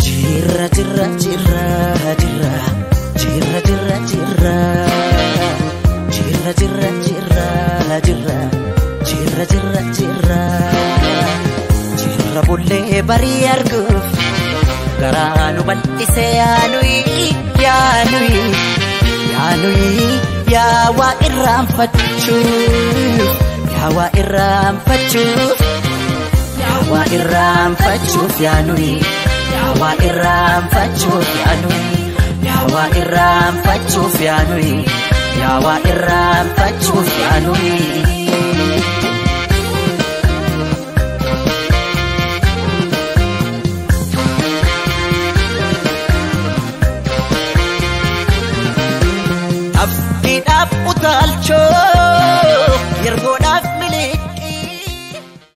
Jirra jirra jirra jirra jirra jirra jirra jirra jirra jirra jirra jirra jirra jirra jirra bullee barii arguuf garaa nu bal'ise yaanuyi yaanuyi yaanuyi yaa waa irraanfachuuf yaa waa irraanfachuuf yaa waa irraanfachuuf yaanuyi. Yaa irraanfachuuf yaanuyi, yaa irraanfachuuf yaanuyi, yaa irraanfachuuf yaanuyi.